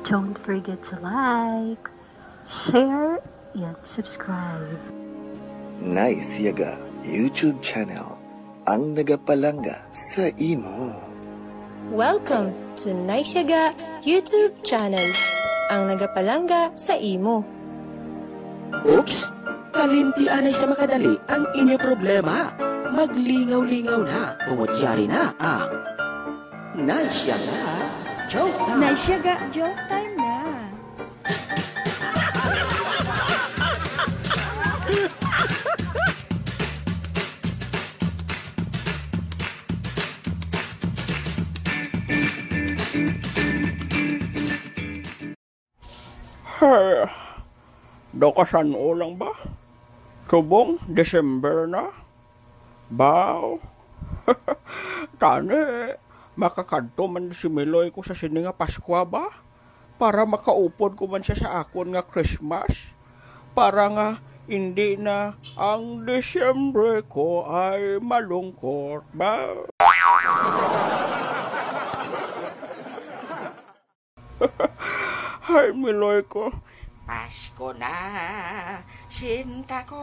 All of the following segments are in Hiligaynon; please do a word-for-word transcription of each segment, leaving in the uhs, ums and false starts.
Don't forget to like, share, and subscribe. Nice Yaga YouTube channel, ang nagapalangga sa imo. Welcome to Nice Yaga YouTube channel, ang nagapalangga sa imo. Oops! Kalimti anay sa makadali ang inyo problema. Maglingaw-lingaw na, tungod yari na ang Nice Yaga Joke Time. Nice Yaga Joke Time na. Hey, daw kasan-o lang ba? Subong December na. Baw. Tani, makakadto man si Miloy ko sa sini nga Paskwa ba? Para makaupod ko man siya sa akon nga Christmas. Para nga hindi na ang Disyembre ko ay malungkot. Baw. Ay, Miloy ko. Pasko na, sinta ko.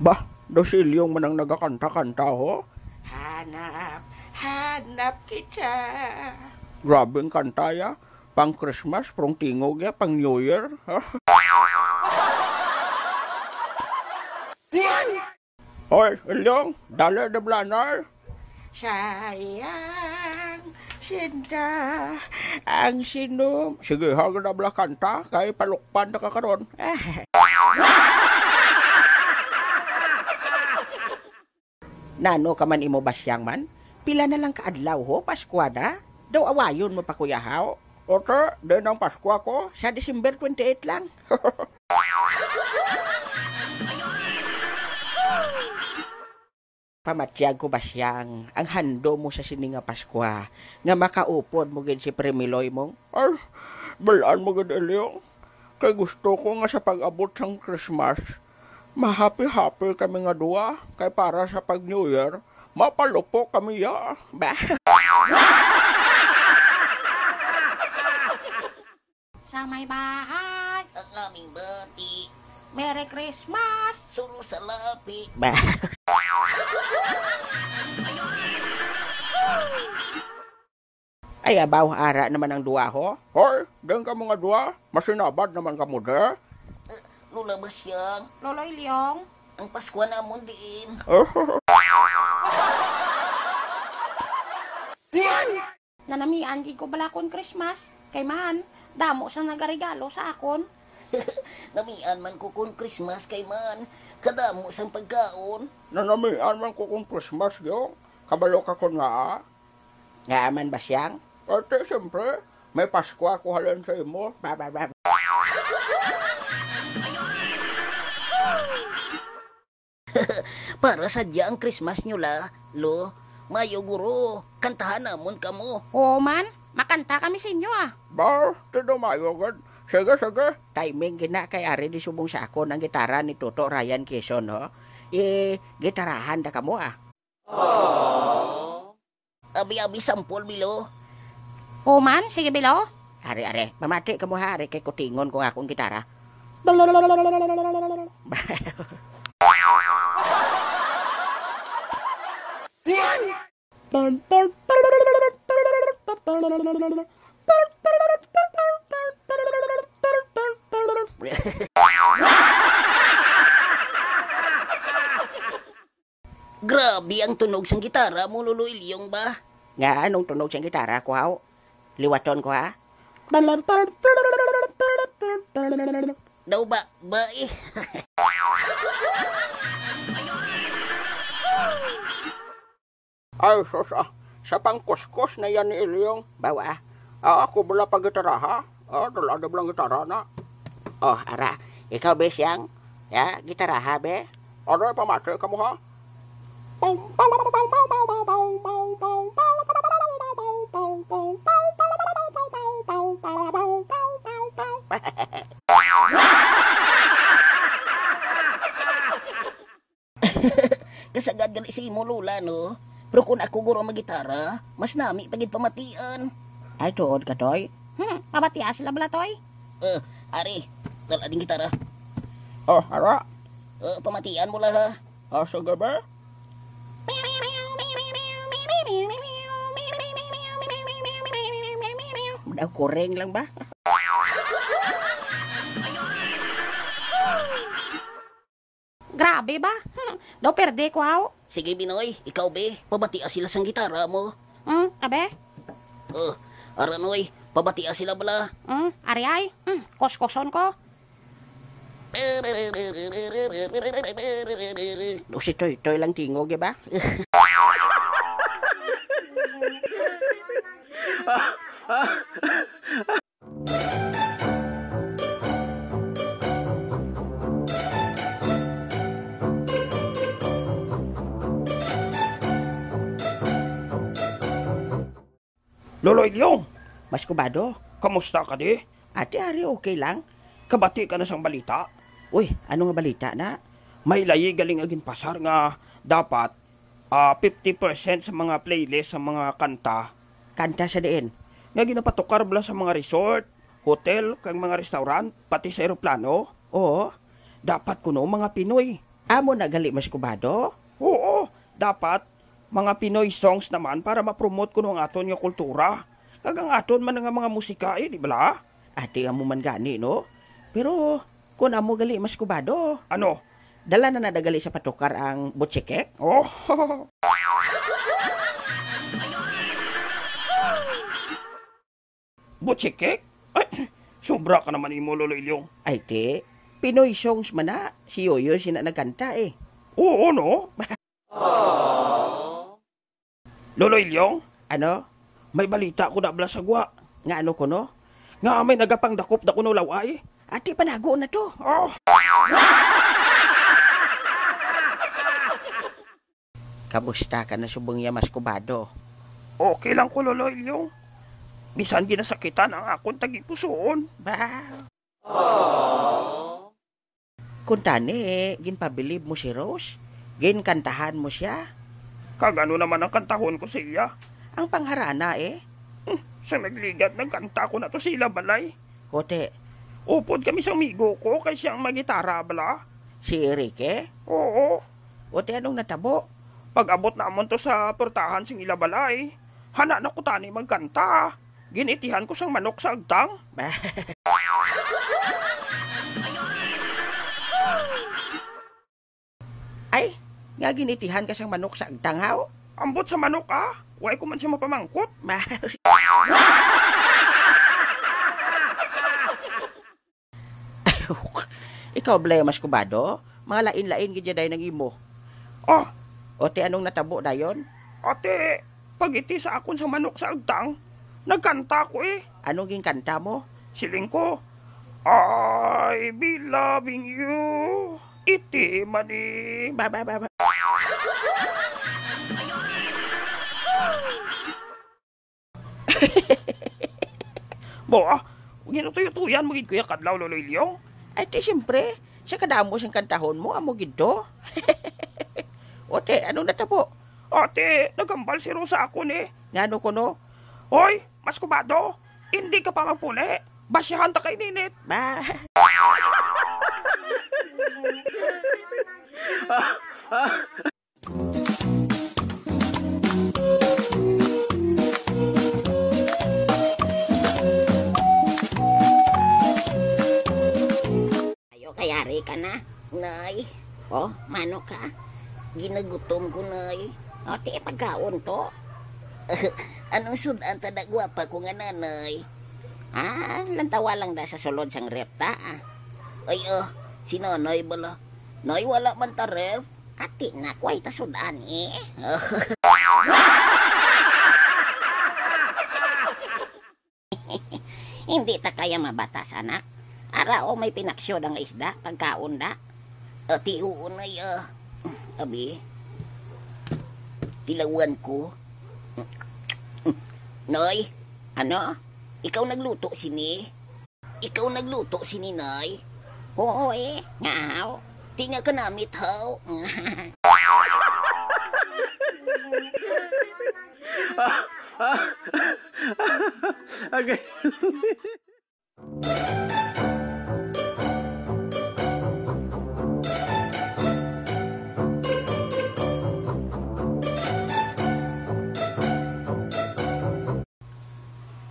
Bah, daw si Ilyong man ang nagakanta-kanta, ho? Hanap, hanap kita. Grabing kanta, ya. Pang Christmas, prong tingog, ya. Pang New Year, ha? Oy, Ilyong, dali, dubla na. Sayang, sinta, ang sinom. Sige, ha, dubla kanta, kay palukpan na ka karon. Nano ka man imo, Basyang man? Pila na lang ka adlaw, ho, Paskwa na? Daw awayon mo pa, Kuya Haw? Ote, din ang Paskwa ko, sa December twenty-eight lang. Pamatyag ko, Basyang, ang handom mo sa sini nga Paskwa, nga makaupod mo gid si Pre Miloy mo? Ay, balaan mo gid, Ilyong. Kay gusto ko nga sa pag-abot sang Christmas, ma-happy-happy kami nga duwa, kay para sa pag-New Year, mapalupo kami, ya. Ba? Sa may bahay, ang aming bati. Merry Christmas! Sulo sa lapi. Ba? Ay, abaw, ara naman ang duwa, ho. Hoy, din kamo nga duwa, masinabad naman kamo, de. Eh, Lola Basyang. Lolo Ilyong. Ang Paskwa namon diin. Nanamian gid ko bala kon Christmas, kay man, damo sang nagaregalo sa akon. Namian man ko kon Christmas, kay man, kadamo sang pagkaon. Nanamian man ko kon Christmas, gyud. Kabalo ka kon ngaa? Ngaa man, Basyang? Ate, siyempre, may Paskwa ako halin sa imo. Ba, ba, ba. Para sadya ang Christmas nyo la, lo. Mayo guro, kantahan namon kamo. Oo man, makanta kami sa inyo, ah. Ba, ti daw mayo gid. Sige, sige. Timing gina kay ari di subong sa akon ang gitara ni Toto Ryan Quezon, ho. I-gitarahan da kamo, ah. Abi-abi sampol, Bilo. O man, sige, Bilo. Ari, ari, pamati kamo ha, ari kay kutingon ko nga akong gitara. Grabe ang tunog sang gitara mo, Lolo Ilyong, ba? Nga, anong tunog sang gitara ko, haw? Liwaton ko, ha? Daw ba, ba, eh? Ay, sus, ah. Sa pangkuskos na yan ni Ilyong. Bawa, ah. Ah, ako bala pagitaraha. Ah, dala na bala ang gitara na. Oh, ara. Ikaw, be, siyang, ya, gitaraha, be. Ara, pamati ka mo, ha? Kasagad gali sa imo, Lola, no? Pero kung ako guro magitara, mas nami pa gid pamatian. Ay, tuod ka, Toy? Hmm, Pabatia sila bala, Toy. Eh, ari, dala ding gitara. Oh, ara. Eh, pamatian mo lang, ha? Ah, sige ba? Daw kuring lang ba? Grabe ba? Daw perde ko, haw. Sige, Binoy, ikaw, be, pabatia sila sang gitara mo. Hmm, abe? Oh, ara, Noy, pabatia sila bala. Hmm, ari ay. Hmm, kuskuson ko. Do si Toy Toy lang tingog, eh, ba? Lolo Ilyong! Mas Kubado, kamusta ka di? Ati ari, okay lang. Kabati ka na sang balita? Uy, ano nga balita na? May layi galing nga ginpasar nga dapat, ah, fifty percent sa mga playlist sa mga kanta. Kanta sa diin? Nga ginapatukar bala sa mga resort, hotel, kag mga restaurant, pati sa eroplano. Oo, dapat kuno mga Pinoy. Amo na gali, Mas Kubado? Oo, dapat mga Pinoy songs naman para ma-promote kuno ang aton nga kultura. Kag ang aton man nga mga musika, eh, di bala? Ati amo man gani, no? Pero kun amo gali, Mas Kubado, ano? Dala na na da gali sa patukar ang butsikek? Oh! Butsikek? Ay, sobra ka naman imo, Lolo Ilyong. Ay, ti. Pinoy songs man na. Si Yoyo sina nagkanta, eh. Oo, no? Lolo Ilyong? Ano? May balita ko na bala sa gwa. Nga ano kuno? Nga may nagapangdakop da kuno law-ay. Ati, panago na to. Oh. Kamusta ka na subong ya, Mas Kubado? Okay lang ko, Lolo Ilyong. Bisan ginasakitan ang akon tagipusoon. Ba? Kuntani, ginpabilib mo si Rose? Ginkantahan mo siya? Kag ano naman ang kantahon ko sa iya? Ang pangharana, eh. Hmm, sa nagligat, nagkanta ko na to sa ila balay. Ote. Upod kami sa amigo ko, kay siya ang magitara, bala. Si Enrique? Oo. Ote, anong natabo? Pag-abot namon to sa portahan sing ila balay, hana na ko tani magkanta. Gin-itihan ko sang manok sa agtang. Ay, nga gin-itihan ka sang manok sa agtang, haw? Ambot sa manok, ah. Way ko man siya mapamangkot. Ikaw, Ble, Mas Kubado, mga lain-lain gid ya dayon ang imo. Ah. Ote, anong natabo dayon? Ate, pag-iti sa akon sa manok sa agtang, nagkanta ko, eh. Anong ginkanta mo? Siling ko, "I be loving you, iti man, eh." Ba, ba, ba, ba. Ba, ginutuyo-tuyan mo gid ko ya kadlaw, Lolo Ilyong? Ay, ti, siyempre, sa kadamo sing kantahon mo, amo gid to. Ote, anong natabo? Ate, nagambal si Rose sa akon, eh. Ngano kuno? Hoy, Mas Kubado, hindi ka pa magpuli. Basyahan ta kay ninit. Ba? Ayo, kay ari ka na, Nay. Oh, manok ka. Ginagutom ko, Nay. O, ti, pagkaon to. Anong sud-an ta da gwapa ko nga nanay? Ah, lantawa lang da sa sulod sang ref ta, ah. Ay, oh, si nanay bala. Nay, wala man ta ref. Ati na, kway ta sud-an, eh. Hindi ta kaya mabatas, anak. Ara, o, may pinaksyo da nga isda, pagkaon da. Ati, oo, Nay, ah. Abi, tilawan ko. Nay, ano? Ikaw nagluto sini? Ikaw nagluto sini, Nay? Oo, eh. Nga, haw? Ti nga kanamit, haw? Okay.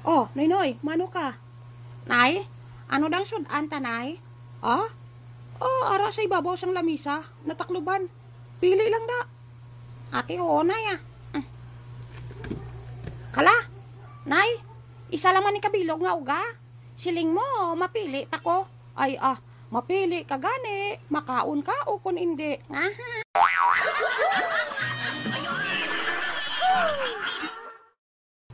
Oh, Noynoy, mano ka? Nay, ano dang sud-an ta, Nay? Ah? Oh, ara sa ibabaw sang lamisa, natakluban. Pili lang da. Ati, oo, Nay, ah. Mm. Kala, Nay, isa lang man ni kabilog nga uga. Siling mo, mapili ta ko. Ay, ah, mapili ka gani, makaon ka o kon indi. Aha.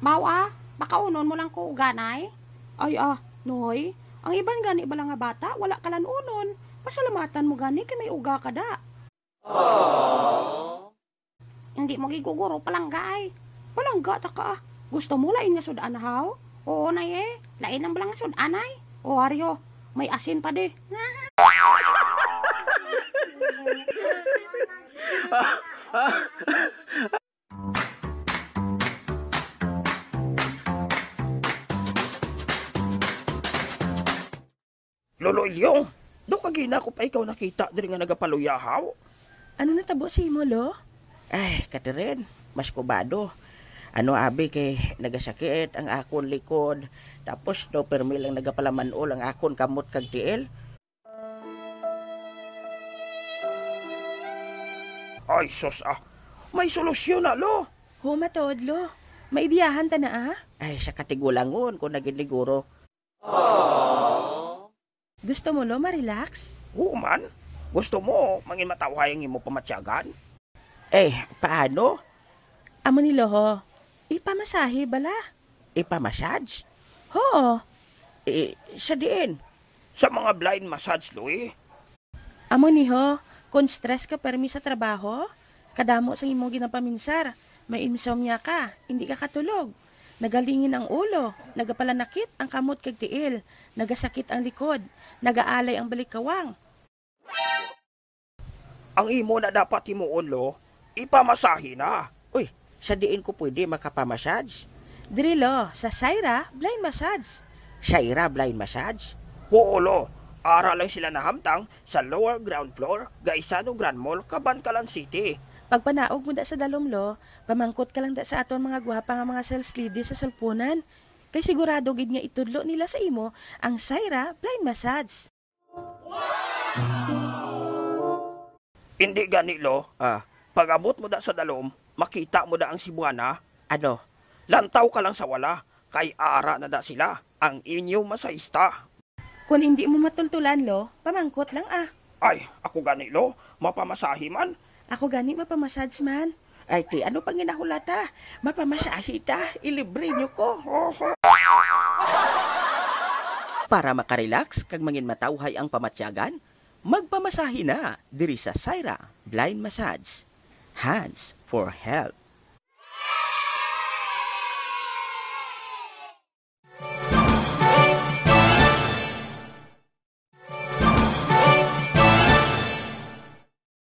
Mao, ah, makaunon mo lang ko uga, Nay. Ay, ah, Noy, ang iban gani bala nga bata, wala kalan-unon. Pasalamatan mo gani kay may uga ka da. Hindi mo giguguro palangga, ay. Palangga ta ka, ah. Gusto mo lain nga sud-an, haw? Oo, Nay, eh. Lain ang bala nga sud-an, ay. O, Aryo, may asin pa di. Lolo Ilyong, do kagina ko pa ikaw nakita diri nga nagapaluyahaw. Ano natabo sa imo, Lo? Ay, Catherine, mas kubado. Ano, abi, kay nagasakit ang akon likod. Tapos do permi lang nagapalaman-ol ang akon kamot kag tiil. Ay, sus, ah. May solusyon na, Lo. Ho, matuod, Lo. Maidiyahan ta na, ah. Ay, sa katigulangon ko na gid ni guro. Gusto mo, Lo, ma-relax? Oo man. Gusto mo, mangin matawhay ang imo pamatyagan? Eh, paano? Amo ni, Lo, ho. Ipamasahe bala. Ipamassage? Ho. Eh, sa diin? Sa mga blind massage, Lo, eh. Amo ni, ho, kon stress ka permi sa trabaho, kadamo sang imong ginapaminsar, may insomnia ka, indi ka katulog, nagalingin ang ulo, nagapalanakit ang kamot kag tiil, nagasakit ang likod, nagaalay ang balikawang. Ang imo na dapat himuon, Lo, ipamasahe na. Uy, sa diin ko pwede makapamassage? Diri, Lo, sa Syra Blind Massage. Syra Blind Massage? Huo, Lo. Ara lang sila nahamtang sa lower ground floor, Gaisano Grand Mall, Kabankalan City. Pagpanaog mo da sa dalom, Lo, pamangkot ka lang da sa aton mga gwapa nga mga sales lady sa sulpunan. Kay sigurado gid nga itudlo nila sa imo ang Syra Blind Massage. Indi gani, Lo. Ah. Pag-abot mo da sa dalom, makita mo da ang Cebuana. Ano? Lantaw ka lang sa wala, kay ara na da sila, ang inyo masahista. Kon indi mo matultulan, Lo, pamangkot lang, ah. Ay, ako gani, Lo, mapamasahe man. Ako gani, mapamassage man. Ay, ti, ano pang ginahulata? Mapamasahe ta, ilibre nyo ko. Oho. Para makarelax kag mangin matawhay ang pamatyagan, magpamasahe na diri sa Syra Blind Massage. Hands for health.